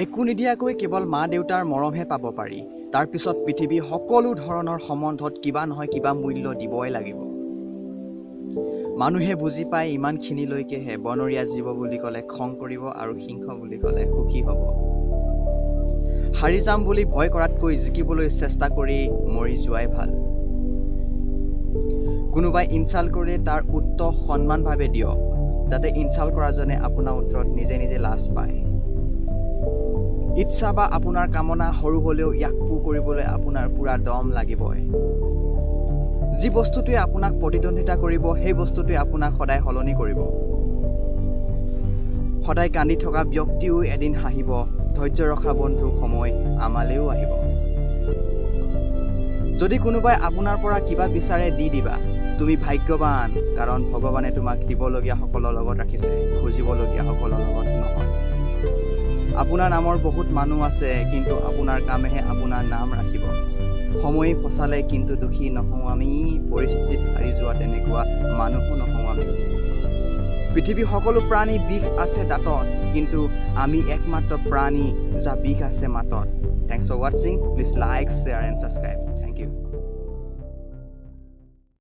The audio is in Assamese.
একো নিদিয়াকৈ কেৱল মা দেউতাৰ মৰমহে পাব পাৰি। তাৰপিছত পৃথিৱীৰ সকলো ধৰণৰ সম্বন্ধত কিবা নহয় কিবা মূল্য দিবই লাগিব। মানুহে বুজি পায় ইমানখিনিলৈকেহে। বনৰীয়া জীৱ বুলি ক'লে খং কৰিব আৰু সিংহ বুলি ক'লে সুখী হ'ব। হাৰি যাম বুলি ভয় কৰাতকৈ জিকিবলৈ চেষ্টা কৰি মৰি যোৱাই ভাল। কোনোবাই ইনচাল্ট কৰিলে তাৰ উত্তৰ সন্মানভাৱে দিয়ক, যাতে ইনচাল্ট কৰাজনে আপোনাৰ উত্তৰত নিজে নিজে লাজ পায়। ইচ্ছা বা আপোনাৰ কামনা সৰু হ'লেও ইয়াক পূৰ কৰিবলৈ আপোনাৰ পূৰা দম লাগিবই। যি বস্তুটোৱে আপোনাক প্ৰতিদ্বন্দ্বিতা কৰিব, সেই বস্তুটোৱে আপোনাক সদায় সলনি কৰিব। সদায় কান্দি থকা ব্যক্তিও এদিন হাঁহিব। ধৈৰ্য ৰখা বন্ধু, সময় আমালেও আহিব। যদি কোনোবাই আপোনাৰ পৰা কিবা বিচাৰে, দি দিবা। তুমি ভাগ্যৱান, কাৰণ ভগৱানে তোমাক দিবলগীয়া সকলৰ লগত ৰাখিছে, খুজিবলগীয়া সকলৰ লগত নহয়। আপোনাৰ নামৰ বহুত মানুহ আছে, কিন্তু আপোনাৰ কামেহে আপোনাৰ নাম ৰাখিব। সময়ে ফচালে কিন্তু দুখী নহওঁ আমি, পৰিস্থিতিত হাৰি যোৱা তেনেকুৱা মানুহো নহওঁ আমি। পৃথিৱীৰ সকলো প্ৰাণী বিষ আছে দাঁতত, কিন্তু আমি একমাত্ৰ প্ৰাণী যাৰ বিষ আছে মাতত। Thanks for watching. Please like, share and subscribe.